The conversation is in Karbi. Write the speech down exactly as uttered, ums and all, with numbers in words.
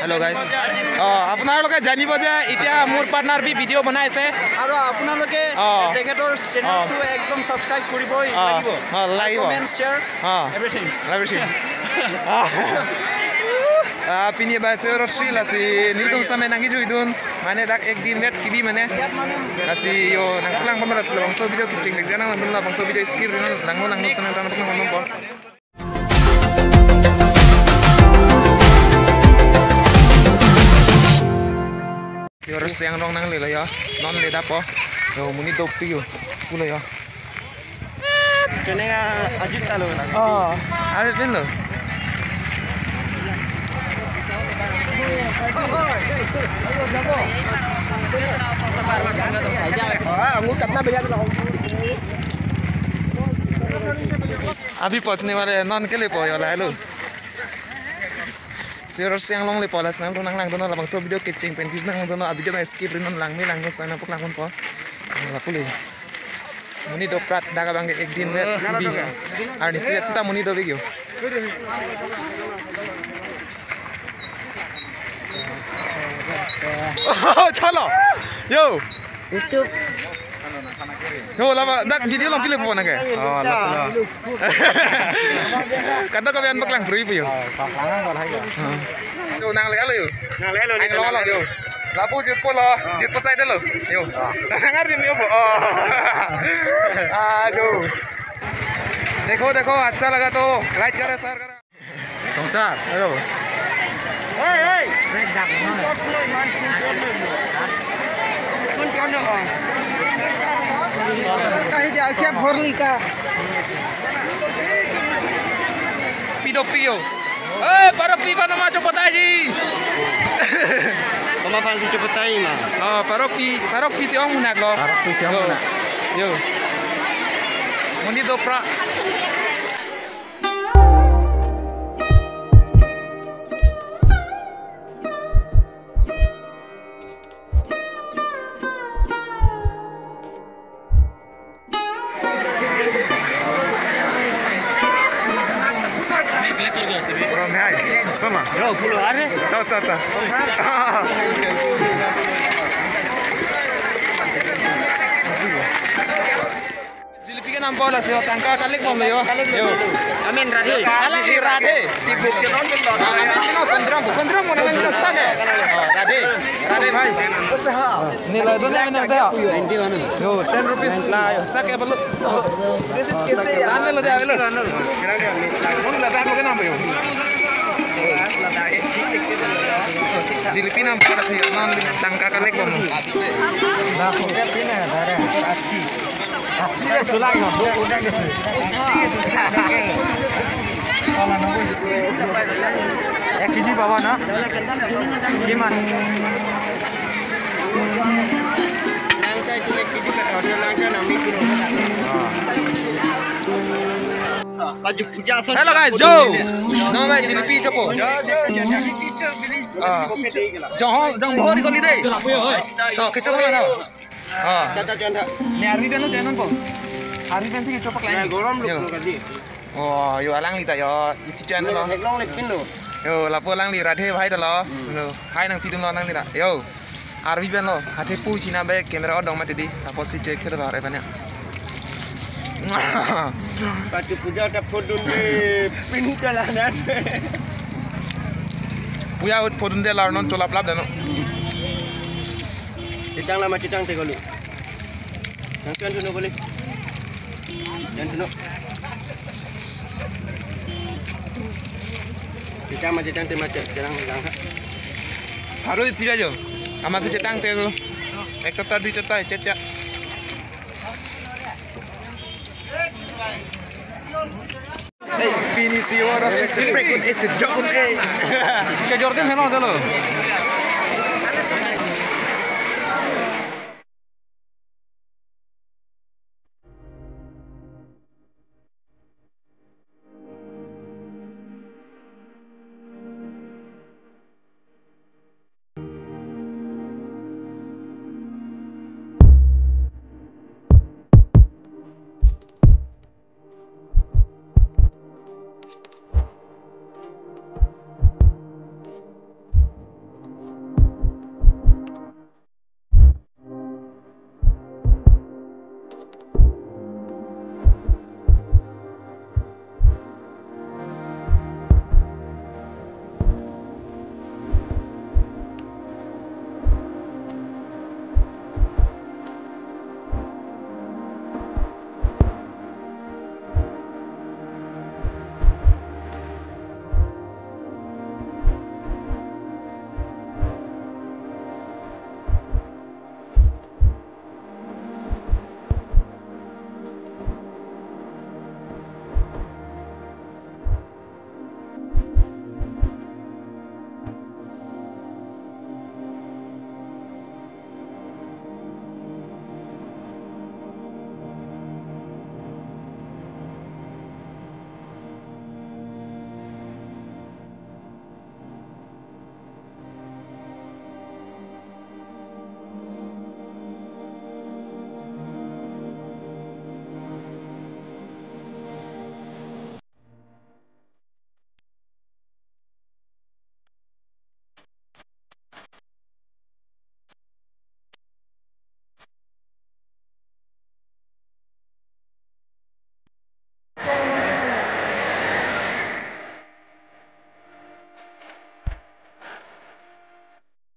Hello guys. অ, আপোনালোকে জানিব যে এতিয়া মোৰ পাৰ্টনাৰ বি ভিডিঅ' বনাই আছে। আৰু আপোনালোকে অ। তেখেতৰ চেনেলটো অ। একদম ছাবস্ক্ৰাইব কৰিবই অ। লাগিব। অ, আৰু লাগিব। Comment, share, O. Everything. Everything. O. A, pini bai se oro si lasi nelitum sampai nangkejuidun. Mane dak ek din vet kibi mane. Lasi yo nangpaklang pon lasi labangso video kecheng dek nang nang labangso video skip ri nang nang nang nang nang nang nang nang. Yo, restaurant rong nanglelo yo. Non le dapo. Yo, monit dopik yo. Pulo yo. Kene ajit talo na. Oh, ajit pin lo. Ah, angur katna bhaiya lo. Abhi pahunchne wale, non ke lepo yo, lahelo. Si restaurant along lepo, lasi nangtum nanglangdunnon labangso video kecheng pen, nangdunnon, a video skip ri non, langme langdun, sana pok langdunpo. Lapu le. Monit doprat dak abang ke ek din vet kibi. Arnisi sita monit dopik yo. Oh, chalo. Yo. YouTube. Yo, lama dak video lang pile po nang ke. Oh, lapu lo. Kata ko bian paklang prui pu yo. Oh, paklang ko hai ko. So nanglelo yo. Nanglelo ni. Nanglelo yo. Lapu jut po lo, jut po side lo. Yo. Nangar din yo po. Oh. Aduh. देखो देखो, अच्छा लगा तो लाइक करें, शेयर करें। Songsar. Hello. Kahi ja kya bhorli ka? Pido piyo. Eh, parok pi pa nama chopotai ji. Mama fansi chopotai ma. Oh, parok pi, parok pi si ong munak lo. Parok pi si ong munak. Yo. Monit dopra. Bro, hai. Sama. Bro, pulo are. Ta, ta, ta. Jilipi ke nampo lasi yo, tangka collect bomlo yo. Yo. Amen Radhe. Alang ni Radhe. Amen no Sondram, Sondram mo amen no chale. Oh, Radhe. Radhe bhai. Nilo dun amen no da. Yo, ten rupees la yo. Sa ke bolu. This is kese ya. Amen lo da, amen lo. Kung la da ko ke nampo yo. Jilipi nampo lasi yo, non tangka collect bomlo. Nah, ko ke pina dare. Asi. এক কেজি পাবা না? কিমান? Hello guys, jo. No, bhai, jilipi chopo. Ah. Jong, jong bhori koli de. To, kecho bola na. Ah. Tata chanda. Ne ari pen lo channel po. Ari pen si kecho paklang. Ya, gorom lo kali. Oh, yo alangli ta yo isi channel lo. Ek long le pin lo. Yo, lapu alangli Radhe bhai ta lo. Hmm. Lo, hai nangpidunlo alangli ta. Yo. Arvi pen lo, hathe pu china be camera odong mati di. Lapu si check thir ba re banya. Patu puja ta phodun de pin ta la nan. Puya hut phodun de lar non cholap lap dano. Chitang lama chitang te koli. Nang tuan tuno koli. Tuan tuno. Chitang ma chitang te ma chitang lang ha. Aro isi ajo. Ama tu chitang te tu. Ek tota dui tota chet chet. Hey, pini si oro si cheprek un eh, chejok un eh. Kejor din heno dalo.